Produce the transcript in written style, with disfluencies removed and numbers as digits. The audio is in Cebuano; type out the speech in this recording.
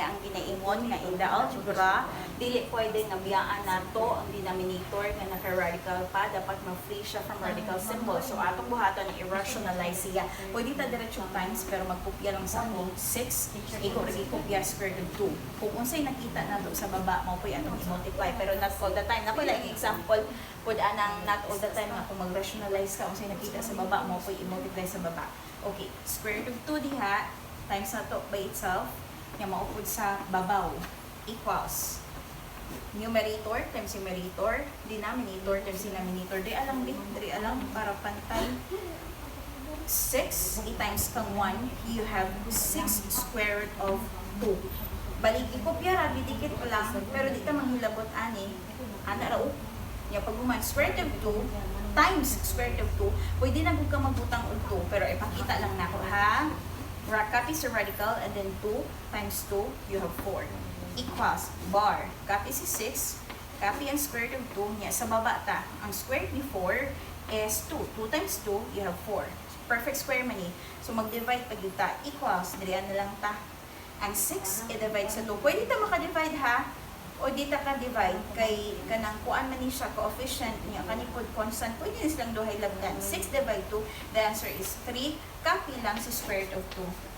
ang ginaingon nga in the algebra, dili pwede nga biyaan nato ang denominator nga naka-radical pa, dapat ma-free siya from radical symbol. So atong buhaton, i-rationalize siya. Pwede ta diretso times, pero magkopya lang sa akong 6, iko rin kopya square root 2. Kung unsay nakita nato sa baba, mao po'y atong i-multiply, pero not all the time. Nakoy laing example pud anang not all the time nga kung mag-rationalize ka, unsay nakita sa baba, mao po'y i-multiply sa baba. Okay, square root of 2 diha times nato by itself nga maupod sa babaw equals numerator times numerator, denominator times denominator. Di alang di, di alang para pantay. 6 i-times kang 1, you have 6 square root of 2. Balik, ikopya ra, dikit pa lang, pero di ta manghilabot ani. Ana ra oh. Nya pag human, square root of 2 times square root of 2, pwede na gud ka magbutang og 2, pero ipakita lang nako ha. Copy sa radical and then 2 times 2, you have 4. Equals, bar, copy si 6, copy ang square root of 2, nya sa baba ta. Ang square root ni 4 is 2. 2 times 2, you have 4. Perfect square man ni. So mag-divide pag ta, equals, dirian na lang ta. Ang 6, i-divide sa 2. Pwede ta maka-divide ha, o di ta ka-divide kay kanang kuan man ni siya, coefficient niya kani pod constant, pwede ni silang duhay labdan. 6 divide 2, the answer is 3. Copy lang sa square root of 2.